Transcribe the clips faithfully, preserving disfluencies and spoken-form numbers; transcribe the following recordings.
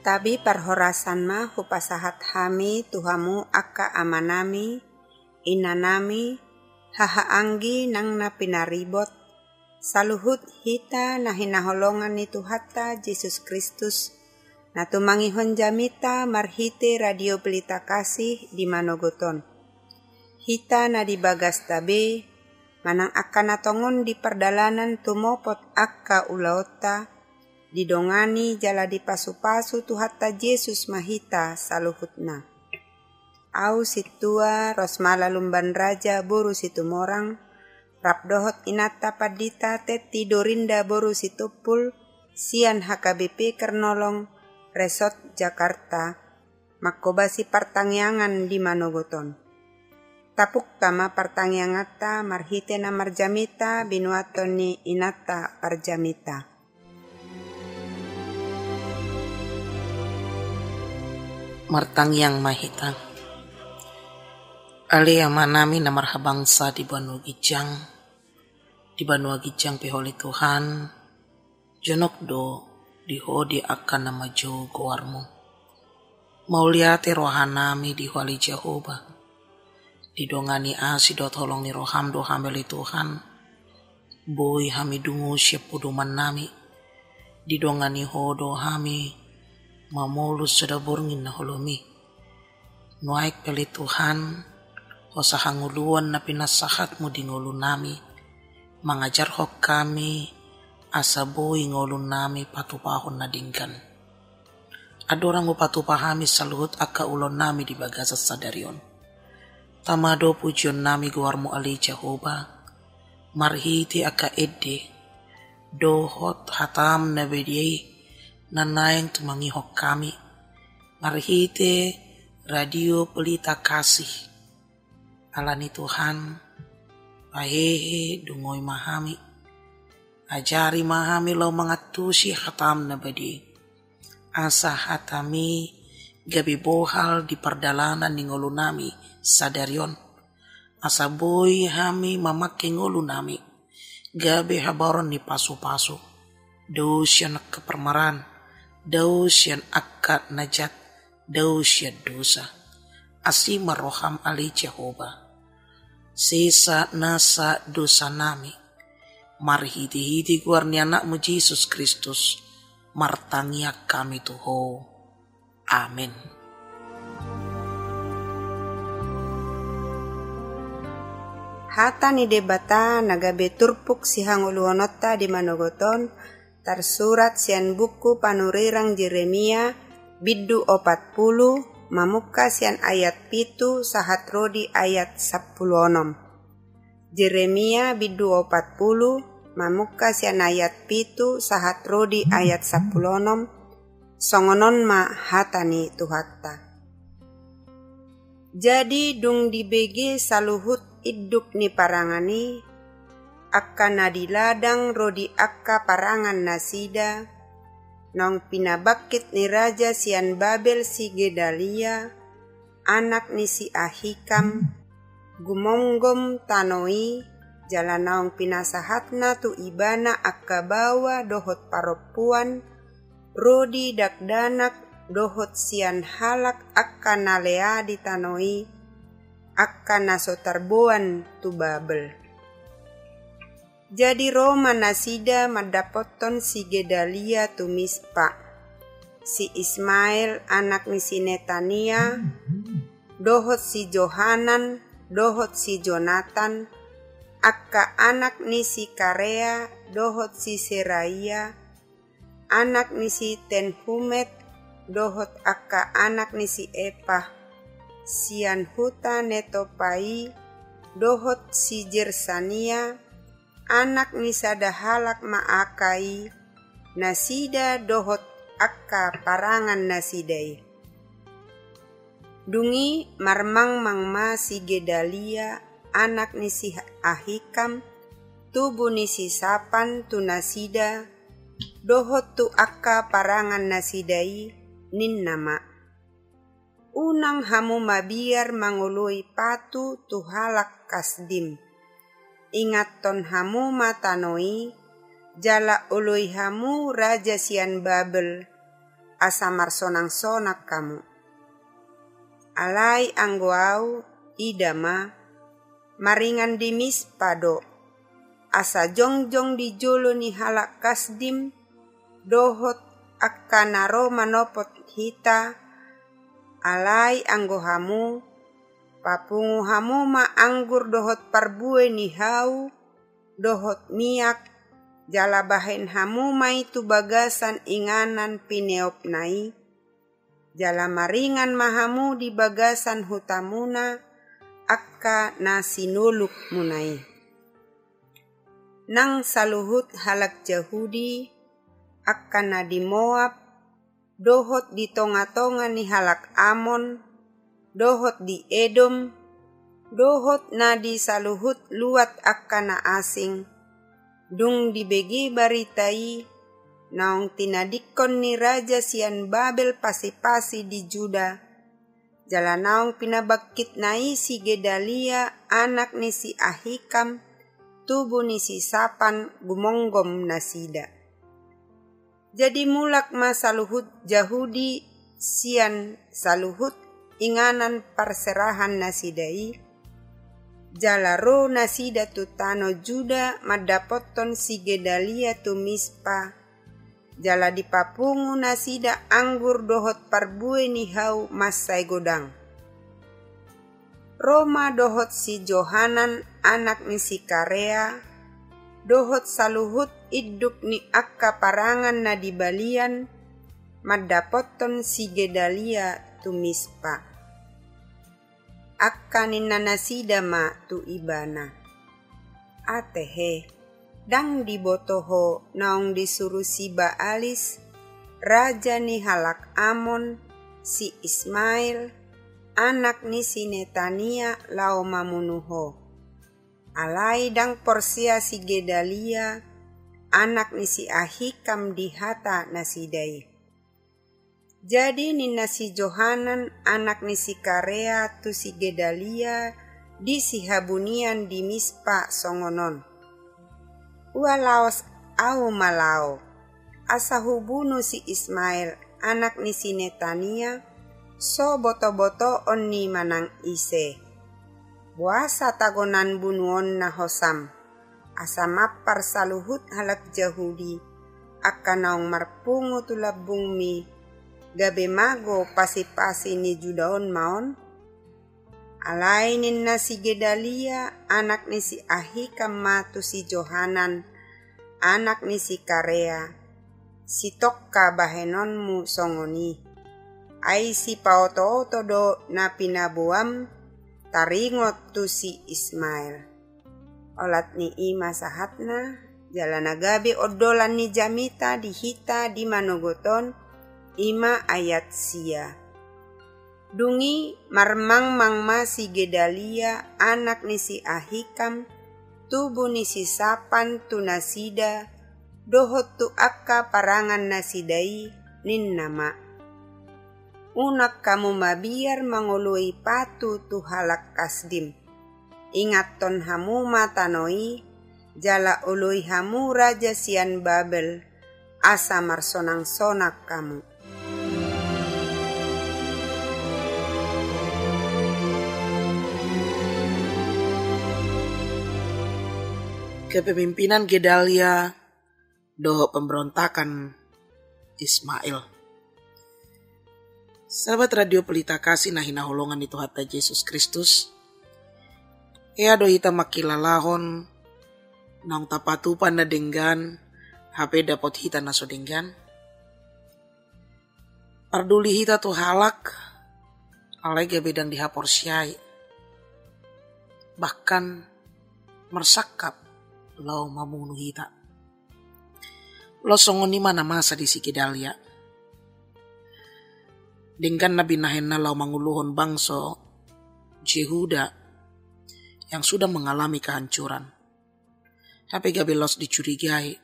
Tabi parhorasan ma hupasahat hami tu hamu angka amanami, inanami, hahaanggi nang na pinaribot, saluhut hita na hinaholongan ni Tuhanta Jesus Kristus, na tumangihon jamita marhite Radio Pelita Kasih di manogot on. Hita na di bagasta be, manang angka na tongon di pardalanan tumopot angka ulaonta, didongani jala dipasupasu Tuhanta Jesus ma hita saluhutna. Au sintua Rosmala Lumban Raja boru Situmorang, rap dohot inanta pandita Tetti Dorinda boru Sitompul, sian H K B P Kernolong, Resort Jakarta, manghobasi partangiangan di manogot on. Tapungka ma partangianganta marhite na marjamita binuathon ni inanta parjamita. Martangiang ma hita. Ale Amanami na marhabangsa di banua ginjang, di banua ginjang pe Ho ale Tuhan, jonok do di Ho di angka na manjou goarMu. Mauliate rohanami di Ho ale Jahowa. Didongani asi dohot holong ni rohaM do hami ale Tuhan. Boi hami dungu sian podomannami. Didongani Ho do hami mamolus sada borngin na holom i. Nuaeng pe ale Tuhan, hosa hangoluan na pinasahatMu di ngolunami, mangajarhon hami asa boi ngolunami patupahon na denggan. Andorang hupatupa hami saluhut angka ulaonnami di bagasan sadari on, tama do pujionnami goarMu ale Jahowa, marhite angka ende dohot hataM na badia i na naeng tumangihon hami marhite Radio Pelita Kasih. Alani Tuhan, pahehe dungoi ma hami, ajari ma hami laho mangantusi hataM na badia i, asa hataMi gabe bohal di pardalanan ni ngolunami sadari on, asa boi hami mamangke ngolunami gabe habaoran ni pasupasu, dao sian angka parmaraan, dao sian angka na jat, dao sian dosa. Asi ma rohaM ale Jahowa. Sesa nasa dosanami. Marhitehite goar ni AnakMu Jesus Kristus, martangiang hami tu Ho. Amen. Hata ni Debata na gabe turpuk sihangoluhononta di manogot on, tarsurat sian buku panurirang Jeremia, bindu opat pulu, mamungka sian ayat pitu sahat ro di ayat sampulu onom. Jeremia bindu opat pulu, mamungka sian ayat pitu sahat ro di ayat sampulu onom, songon on ma hata ni Tuhanta. Jadi dung dibege saluhut induk ni parangan i, angka na di ladang ro di angka parangan nasida, naung pinabangkit ni raja sian Babel si Gedalia, anak ni si Ahikam, gumomgom tano i, jala naung pinasahatna tu ibana angka baoa dohot parompuan, ro di dakdanak dohot sian halak angka na lea di tano i, angka na so tarboan tu Babel. Jadi ro ma nasida mandapothon si Gedalia tu Mispa, si Ismael anak ni si Netania, dohot si Johanan, dohot si Jonatan, angka anak ni si Karea, dohot si Seraia, anak ni si Tenhumet, dohot angka anak ni si Epah, sian huta Netopa i, dohot si Jersania, anak ni sada halak Maaka i, nasida dohot angka parangan nasida i. Dung i marmangmang ma si Gedalia, anak ni si Ahikam, tubu ni si Sapan tu nasida, dohot tu angka parangan nasida i, ninna ma: Unang hamu mabiar mangoloi patu tu halak Kasdim. Ingathon hamu ma tano i, jala oloi hamu raja sian Babel, asa marsonang-sonang hamu. Alai anggo ahu, ida ma, maringan di Mispa do, asa jongjong di jolo ni halak Kasdim, dohot angka na ro manopot hita. Alai anggo hamu, papungu hamu ma anggur dohot parbue ni hau, dohot miak, jala bahen hamu ma i tu bagasan inganan pineopna i, jala maringan ma hamu di bagasan hutamuna, angka na sinolukmuna i. Nang saluhut halak Jahudi, angka na di Moab, dohot di tonga-tonga ni halak Amon, dohot di Edom, dohot na di saluhut luat angka na asing, dung dibege barita i, naung tinadingkon ni raja sian Babel pasi-pasi di Juda, jala naung pinabangkitna i si Gedalia, anak ni si Ahikam, tubu ni si Sapan, gumonggom nasida. Jadi mulak ma saluhut Jahudi sian saluhut inganan parserahan nasida i, jala ro nasida tu tano Juda mandapothon si Gedalia tu Mispa, jala dipapungu nasida anggur dohot parbue ni hau mansai godang. Ro ma dohot si Johanan, anak ni si Karea, dohot saluhut induk ni angka parangan na di balian, mandapothon si Gedalia tu Mispa. Angka ninna nasida ma tu ibana: Ate he, ndang diboto ho naung disuru si Baalis, raja ni halak Amon, si Ismael, anak ni si Netania, laho mamunu ho? Alai ndang porsea si Gedalia, anak ni si Ahikam, di hata nasida i. Jadi ninna si Johanan, anak ni si Karea, tu si Gedalia di sihabunian di Mispa songon on: Ua laos, ahu ma laho, asa hubunu si Ismael, anak ni si Netania, so boto-botoon ni manang ise. Boasa tagonan bunuonna hosam, asa mampar saluhut halak Jahudi, angka naung marpungu tu lambungmi, gabe mago pasi-pasi ni Juda on ma on? Alai ninna si Gedalia, anak ni si Ahikam, ma tu si Johanan, anak ni si Karea: Sitongka bahenonmu songon i, ai sipaoto-oto do na pinaboam taringot tu si Ismael. Olat ni i ma sahatna, jala na gabe ondolan ni jamita di hita di manogot on, i ma ayat sia. Dung i marmangmang ma si Gedalia, anak ni si Ahikam, tubu ni si Sapan, tu nasida, dohot tu angka parangan nasida i, ninna ma: Unang hamu mabiar mangoloi patu tu halak Kasdim. Ingathon hamu ma tano i, jala oloi hamu raja sian Babel, asa marsonang-sonang hamu. Kepemimpinan Gedalia dohot pemberontakan Ismail. Sahabat Radio Pelita Kasih na hinaholongan ni Tuhanta Jesus Kristus, hea do hita mangkilalahon naung tapatupa na denggan, hape dapot hita na so denggan. Parduli hita tu halak, alai gabe ndang dihaporseai, bahkan marsangkap laho mamunu hita. Laos songon i ma na masa di si Gedalia. Denggan na binahenna laho manguluhon bangso Jehuda yang sudah mengalami kehancuran. Hape gabe laos dicurigai,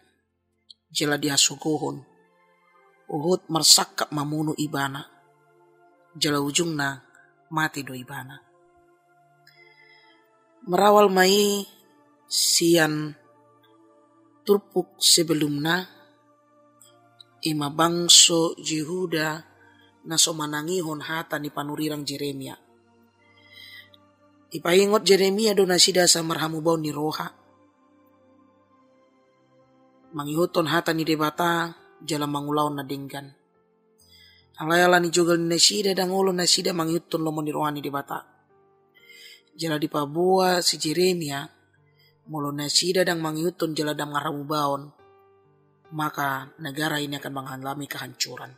jala dihasogohon, huhut marsangkap mamunu ibana, jala ujungna mate do ibana. Marawal ma i sian turpuk sebelumna, i ma bangso Jehuda na so manangihon hata ni panurirang Jeremia. Dipaingot Jeremia do nasida asa marhamubaon ni roha, mangihuthon hata ni Debata jala mangulahon na denggan. Alai ala ni jogal ni nasida, ndang olo nasida mangihuthon lomo ni roha ni Debata. Jala dipaboa si Jeremia, molo nasida ndang mangihuthon jala ndang marhamubaon, maka negara ini akan mengalami kehancuran.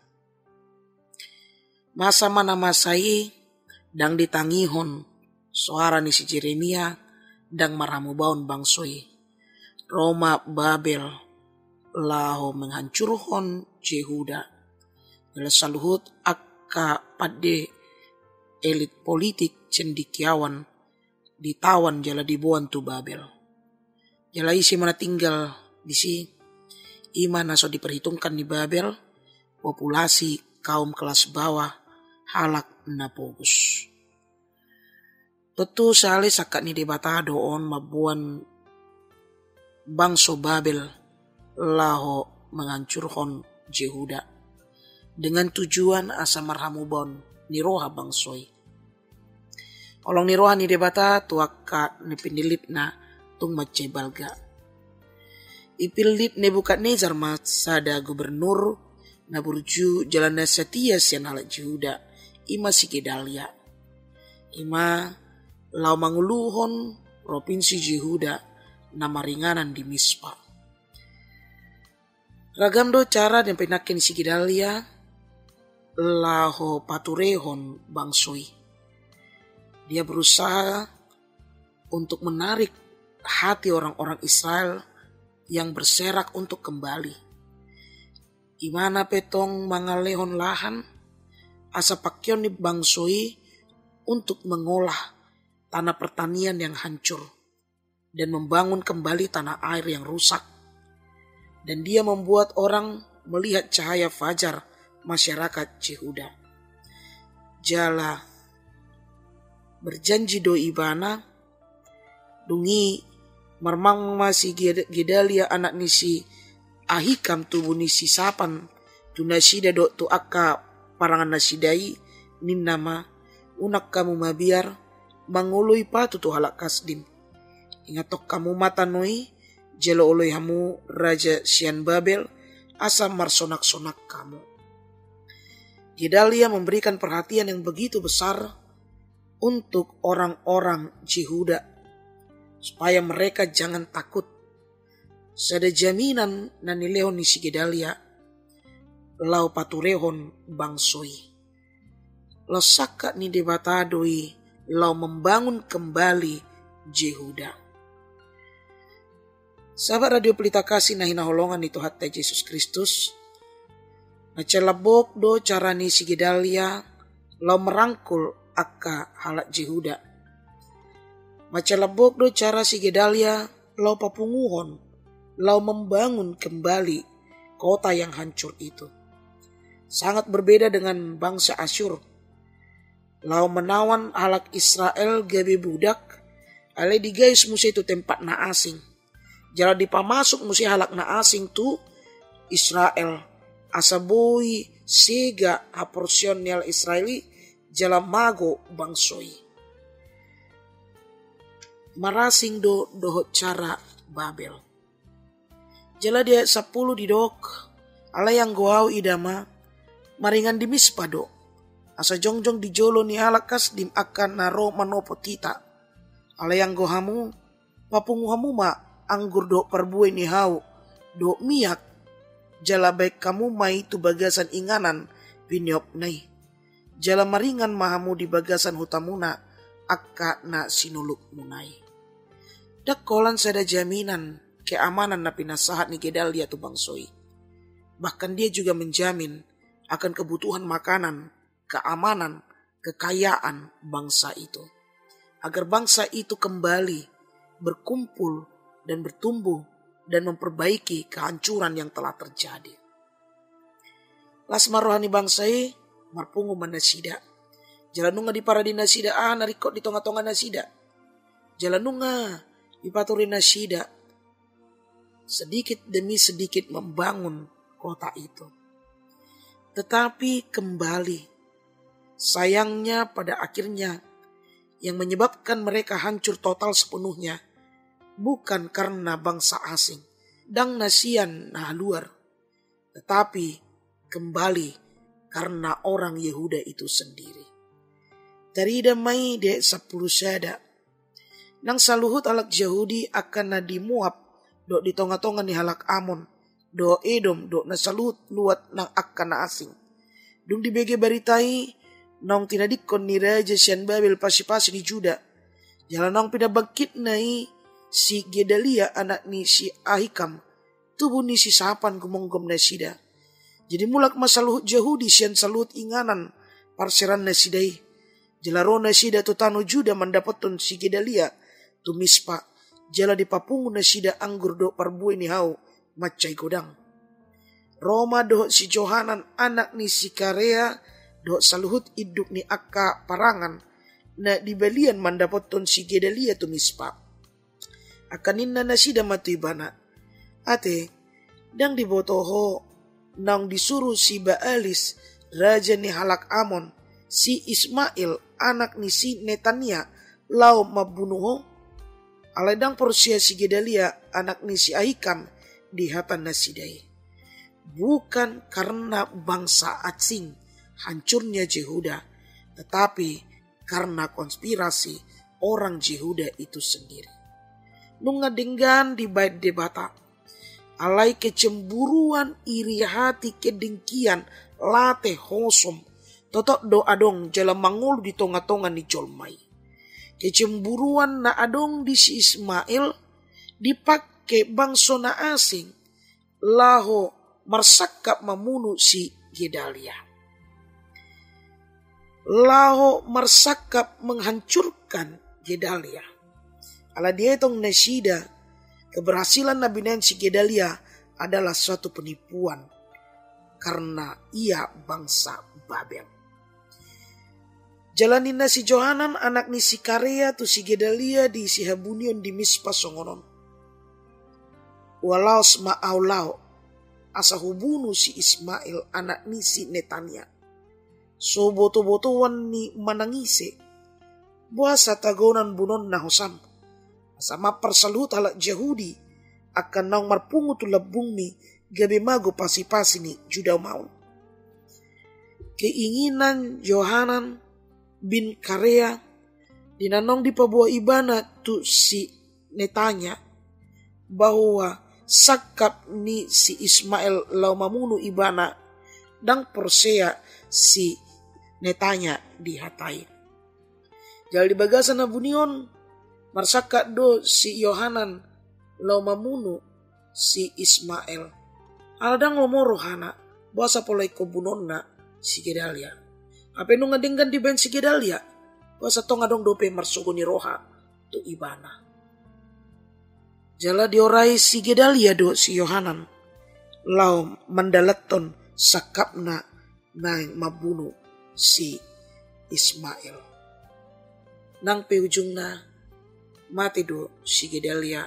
Masa ma na masa i, ndang ditangihon soara ni si Jeremia, ndang marhamubaon bangso i. Ro ma Babel laho menghancurhon Jehuda. Jala saluhut angka pande elit politik cendekiawan ditawan jala diboan tu Babel. Jala ise ma na tinggal disi? I ma na so diperhitungkan ni Babel, populasi kaum kelas bawah, halak na pogos. Tontu sahali sangkap ni Debata do on mamboan bangso Babel laho menghancurhon Jehuda, dengan tujuan asa marhamubaon ni roha bangso i. Holong ni roha ni Debata tu angka na pinillitna tung mansai balga. Ipillit Nebukadnezar ma sada gubernur na burju jala na satia sian halak Jehuda, i ma si Gedalia. I ma laho manguluhon propinsi Jehuda na maringanan di Mispa. Ragam do cara na pinangke ni si Gedalia laho paturehon bangso i. Dia berusaha untuk menarik hati orang-orang Israel yang berserak untuk kembali. I ma na pe tong mangalehon lahan asa pakeon ni bangso i untuk mengolah tanah pertanian yang hancur dan membangun kembali tanah air yang rusak. Dan dia membuat orang melihat cahaya fajar masyarakat Jehuda. Jala berjanji do ibana, dung i marmangma si Ged-, Gedalia anak ni si Ahikam tubu ni si Sapan tu nasida dohot tu angka parangan nasida i, ninna ma: Unang hamu mabiar mangoloi patu tu halak Kasdim. Ingathon hamu ma tano i, jala oloi hamu raja sian Babel asa marsonak-sonak hamu. Gedalia memberikan perhatian yang begitu besar untuk orang-orang Jehuda, supaya mereka jangan takut. Sada jaminan na nilehon ni si Gedalia laho paturehon bangso i. Laos sangkap ni Debata do i laho membangun kembali Jehuda. Sahabat Radio Pelita Kasih na hinaholongan ni Tuhanta Jesus Kristus, mansai lambok do cara ni si Gedalia laho merangkul angka halak Jehuda. Mansai lambok do cara si Gedalia laho papunguhon, laho membangun kembali kota yang hancur itu. Sangat berbeda dengan bangsa Asyur. Laho manaon halak Israel gabe budak, alai digais muse tu tempat na asing. Jala dipamasuk muse halak na asing tu Israel, asa boi sega haporseaon ni halak Israel i, jala mago bangso i. Marasing do dohot cara Babel. Jala di ayat sampulu didok: Alai anggo ahu, ida ma, maringan di Mispa do, asa jongjong di jolo ni halak Kasdim angka na ro manopot hita. Alai anggo hamu, papungu hamu ma anggur dohot parbue ni hau dohot miak, jala baen hamu ma i tu bagasan inganan piniopna i. Jala maringan ma hamu di bagasan hutamuna angka na sinolukmuna i. Ndang holan sada jaminan keamanan na pinasahat ni Gedalia tu bangso i. Bahkan dia juga menjamin akan kebutuhan makanan, keamanan, kekayaan bangsa itu. Agar bangsa itu kembali berkumpul dan bertumbuh dan memperbaiki kehancuran yang telah terjadi. Las ma roha ni bangsa i, marpungu ma nasida. Jala nunga diparade nasida aha na ringkot di tonga-tonga nasida. Jala nunga dipatuhe nasida sedikit demi sedikit membangun kota itu. tetapi kembali. Sayangnya, pada akhirnya, yang menyebabkan mereka hancur total sepenuhnya bukan karena bangsa asing, ndang na sian na haluar, tetapi kembali karena orang Yehuda itu sendiri. Tarida ma i di ayat sampulu sada. Nang saluhut halak Jahudi angka na di Moab, dohot di tonga-tonga ni halak Amon, dohot Edom, dohot na saluhut luat nang angka na asing, dung dibege barita i, naung tinadingkon ni raja sian Babel pasi-pasi ni Juda. Jala naung pinabangkitna i si Gedalia anak ni si Ahikam, tubu ni si Safan gumomgom nasida. Jadi mulak ma saluhut Jahudi sian saluhut inganan parseran nasida i. Jala ro nasida tu tano Juda mandapothon si Gedalia tu Mispa, jala dipapungu nasida anggur dohot parbue ni hau mansai godang. Ro ma dohot si Johanan anak ni si Karea dohot saluhut induk ni angka parangan na di balian mandapothon si Gedalia tu Mispa. Angka ninna nasida ma tu ibana: Ate, ndang diboto ho naung disuru si Baalis, raja ni halak Amon, si Ismail anak ni si Netania laho mambunu ho? Alai ndang porsea si Gedalia anak ni si Ahikam di hata nasida i. Bukan karena bangsa asing hancurnya Yehuda, tetapi karena konspirasi orang Yehuda itu sendiri. Nunga denggan dibaen Debata. Alai kecemburuan, iri hati, kedengkian, late, hosom, totop do adong jala mangolu di tonga-tonga ni jolma i. Kecemburuan na adong di si Ismail dipake bangso na asing laho marsangkap mamunu si Gedalia. Laho marsangkap menghancurkan Gedalia. Ala dietong nasida, keberhasilan na binaen si Gedalia adalah suatu penipuan karena ia bangsa Babel. Jala ninna si Johanan anak ni si Karea tu si Gedalia di sihabunion di Mispa songon on: Ua laos ma ahu laho, asa hubunu si Ismail anak ni si Netania. So boto-botoan ni manang ise, boasa tagonan bunonna hosam? Asa mampar saluhut halak Jahudi angka naung marpungu tu lambungmi, gabe mago pasi-pasi ni Juda ma on. Keinginan Johanan bin Karea, di na naung dipaboa ibana tu si Netania, bahwa sangkap ni si Ismail laho mamunu ibana, ndang porsea si Netania di hata i. Jala di bagasan habunion, marsangkap do si Johanan laho mamunu si Ismail. Ala ndang lomo rohana, boasa pola ingkon bunonna si Gedalia. Hape nunga denggan dibaen si Gedalia, boasa tong adong dope marsogo ni roha tu ibana. Jala diorai si Gedalia do si Johanan laho mandalathon sangkapna naeng mambunu si Ismail. Nang pe ujungna, mate do si Gedalia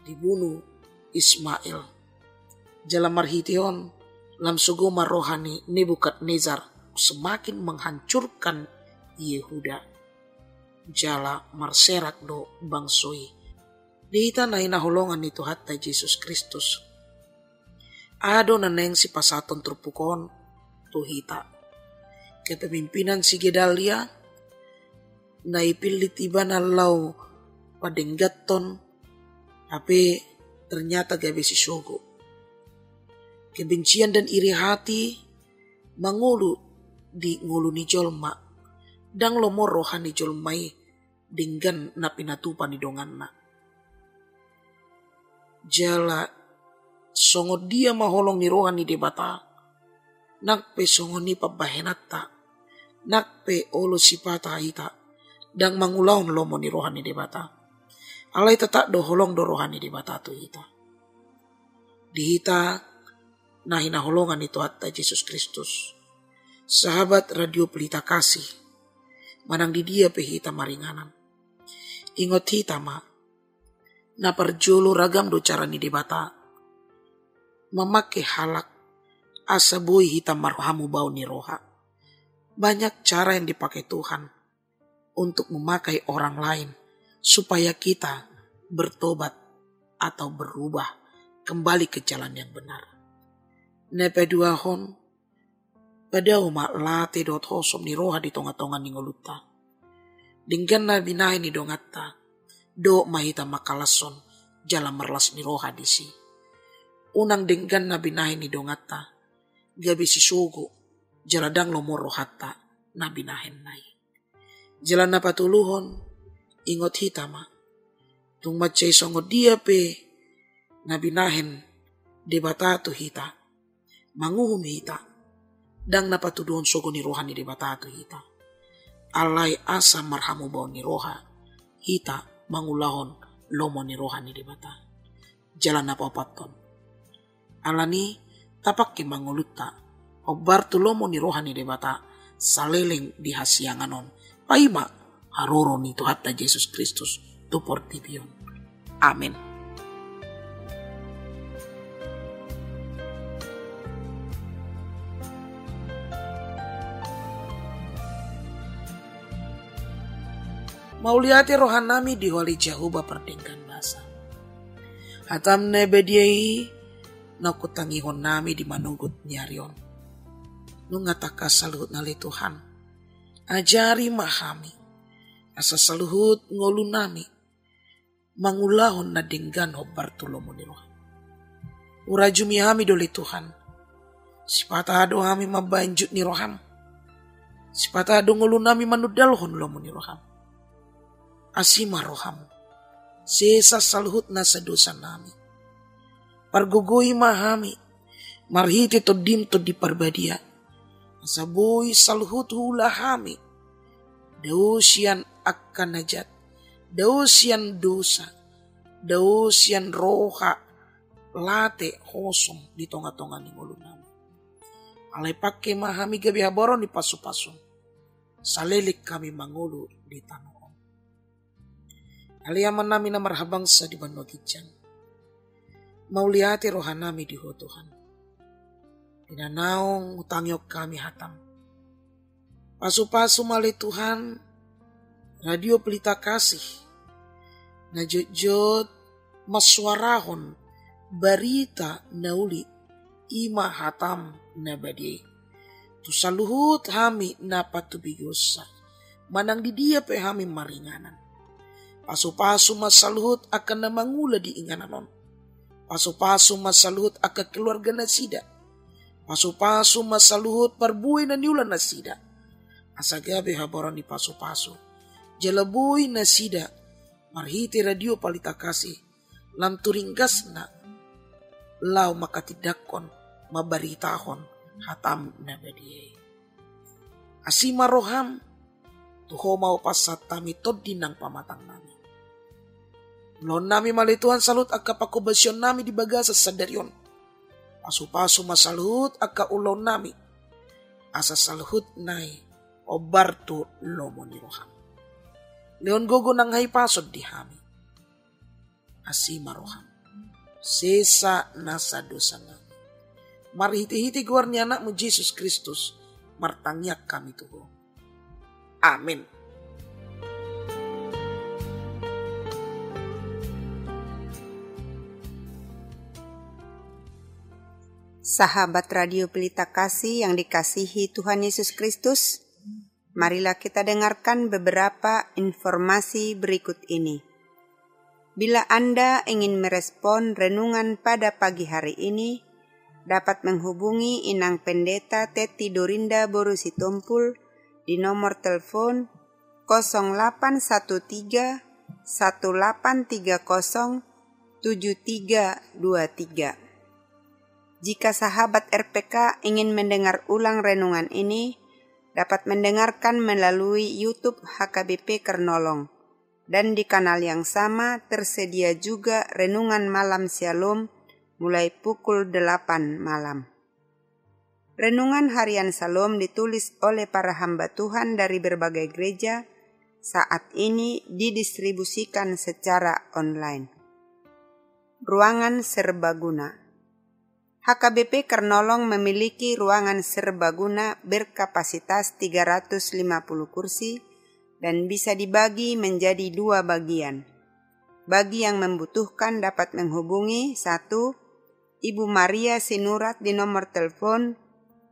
dibunu Ismail. Jala marhite on, lam sogo ma roha ni Nebukadnezar semakin menghancurkan Yehuda. Jala marserak do bangso i. Di hita na hinaholongan ni Tuhanta Jesus Kristus, aha do na naeng sipasahathon turpuk on tu hita? Kepemimpinan si Gedalia, na ipillit ibana laho padengganhon, hape ternyata gabe sisogo. Kebencian dan iri hati mangolu di ngolu ni jolma. Ndang lomo roha ni jolma i denggan na pinatupa ni donganna. Jala songon dia ma holong ni roha ni Debata, nang pe songon i pambahenanta, nang pe olo sipata hita, ndang mangulahon lomo ni roha ni Debata. Alai tetap do holong do roha ni Debata tu hita. Di hita na hinaholongan ni Tuhanta Jesus Kristus, sahabat Radio Pelita Kasih, manang di dia pe hita maringanan, ingot hita ma, na parjolo ragam do cara ni Debata mamake halak asa boi hita marhamubao ni roha. Banyak cara yang dipakai Tuhan untuk memakai orang lain supaya kita bertobat atau berubah kembali ke jalan yang benar. Na paduahon, padao ma late dohot hosom ni roha di tonga-tonga ni ngolunta. Denggan na binahen ni donganta, dohot ma hita mangkalashon jala marlas ni roha disi. Unang denggan na binahen ni donganta gabe sisogo jala ndang lomo rohanta na binahenna i. Jala na patoluhon, ingot hita ma, tung mansai songon dia pe na binahen Debata tu hita, manguhum hita, ndang na patuduhon sogo ni roha ni Debata tu hita. Alai asa marhamubaon ni roha hita mangulahon lomo ni roha ni Debata. Jala na paopathon, alani tapangke ma ngolunta hombar tu lomo ni roha ni Debata saleleng di hasiangan on. Paima haroro ni Tuhanta Jesus Kristus tu portibi on. Amen. Mauliate rohanami di Ho ale Jahowa pardenggan basa. Hatam na badia i na hutangihon nami di manogot ni ari on. Nunga tangkas saluhutna ale Tuhan. Ajari ma hami, asa saluhut ngolunami mangulahon na denggan hombar tu lomo ni roham. Hurajumi hami do ale Tuhan. Sipata do hami mambahen jut ni roham. Sipata do ngolunami manundalhon lomo ni roham. Asi ma roham. Sesa saluhut nasa dosanami. Pargogoi ma hami marhite Tondim Tondi Parbadia, asa boi saluhut huula hami dao sian angka na jat, dao sian dosa, dao sian roha late hosom di tonga-tonga ni ngolunami. Alai pangke ma hami gabe habaoran ni pasu-pasum saleleng hami mangolu di tano on. Ale Amanami na marhabangsa di banua ginjang, mauliate rohanami di Ho Tuhan. Di na naung hutangihon hami hatam, pasu-pasu ma ale Tuhan Radio Pelita Kasih na jotjot mansuarahon barita na uli, i ma hatam na badia i, tu saluhut hami na patubigonsa, manang di dia pe hami maringanan. Pasu-pasu ma saluhut angka na mangula di inganan on. Pasu-pasu ma saluhut angka keluarga nasida. Pasu-pasu ma saluhut parbue na niula nasida, asa gabe habaoran ni pasu-pasu. Jala boi nasida marhite Radio Pelita Kasih lam tu ringgasna laho manghatindanghon, mambaritahon hatam na badia i. Asi ma roham tu Ho ma hupasahat hami tondi nang pamatangnami. Ulaonnami ma ale Tuhan saluhut angka panghobasionami di bagasan sadari on. Pasu-pasu ma saluhut angka ulaonnami, asa saluhutna i hombar tu lomo ni roham. Lehon gogo nang hahipason di hami. Asi ma roham. Sesa nasa dosanami. Marhite-hite goar ni Anakmu Jesus Kristus martangiang hami tu Ho. Amin. Sahabat Radio Pelita Kasih yang dikasihi Tuhan Yesus Kristus, marilah kita dengarkan beberapa informasi berikut ini. Bila Anda ingin merespon renungan pada pagi hari ini, dapat menghubungi Inang Pendeta Teti Dorinda Boru Sitompul di nomor telepon kosong delapan satu tiga, satu delapan tiga kosong, tujuh tiga dua tiga. Jika sahabat R P K ingin mendengar ulang renungan ini, dapat mendengarkan melalui YouTube H K B P Kernolong. Dan di kanal yang sama tersedia juga renungan malam Syalom mulai pukul delapan malam. Renungan harian Syalom ditulis oleh para hamba Tuhan dari berbagai gereja, saat ini didistribusikan secara online. Ruangan serbaguna. H K B P Karnolong memiliki ruangan serbaguna berkapasitas tiga ratus lima puluh kursi dan bisa dibagi menjadi dua bagian. Bagi yang membutuhkan dapat menghubungi, satu, Ibu Maria Sinurat di nomor telepon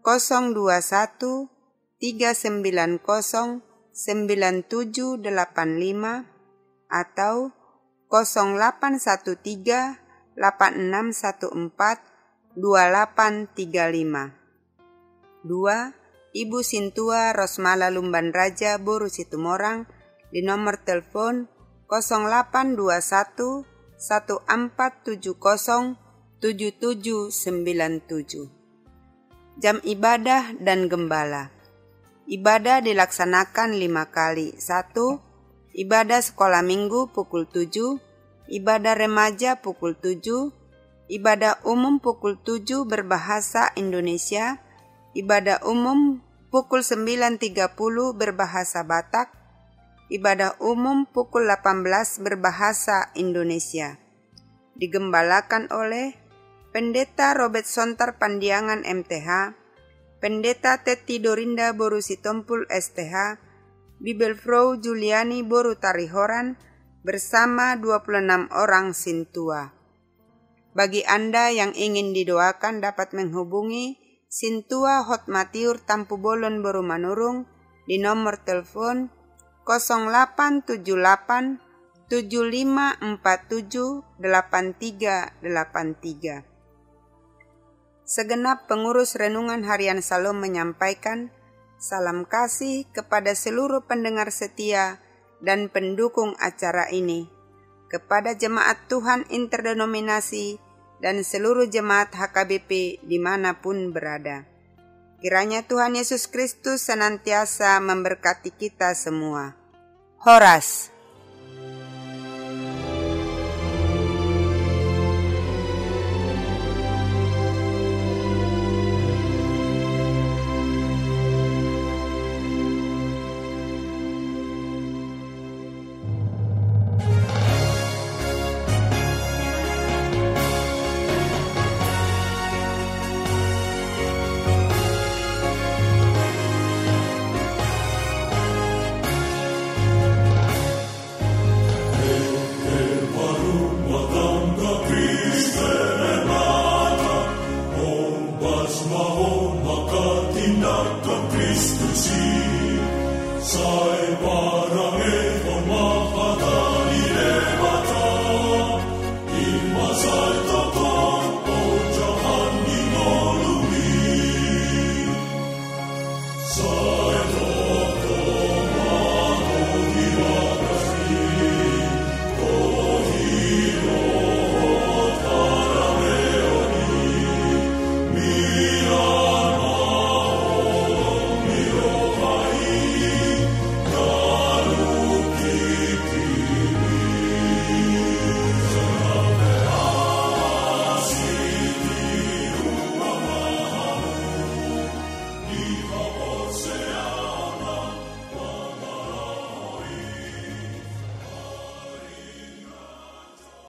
kosong dua satu tiga sembilan kosong sembilan tujuh delapan lima atau kosong delapan satu tiga delapan enam satu empat dua delapan tiga lima. Dua, Ibu Sintua Rosmala Lumban Raja boru Situmorang di nomor telepon kosong delapan dua satu satu empat tujuh kosong tujuh tujuh sembilan tujuh. Jam ibadah dan gembala. Ibadah dilaksanakan lima kali. Satu, ibadah sekolah minggu pukul tujuh, ibadah remaja pukul tujuh, ibadah umum pukul tujuh berbahasa Indonesia, ibadah umum pukul sembilan tiga puluh berbahasa Batak, ibadah umum pukul delapan belas berbahasa Indonesia. Digembalakan oleh Pendeta Robert Sontar Pandiangan M T H, Pendeta Tetti Dorinda boru Sitompul S T H, Bibelvrouw Juliani boru Tarihoran, bersama dua puluh enam orang sintua. Bagi Anda yang ingin didoakan dapat menghubungi Sintua Hotmatiur Tampubolon boru Manurung di nomor telepon kosong delapan tujuh delapan tujuh lima empat tujuh delapan tiga delapan tiga. Segenap pengurus Renungan Harian Shalom menyampaikan salam kasih kepada seluruh pendengar setia dan pendukung acara ini, kepada jemaat Tuhan interdenominasi dan seluruh jemaat H K B P di mana pun berada. Kiranya Tuhan Yesus Kristus senantiasa memberkati kita semua. Horas.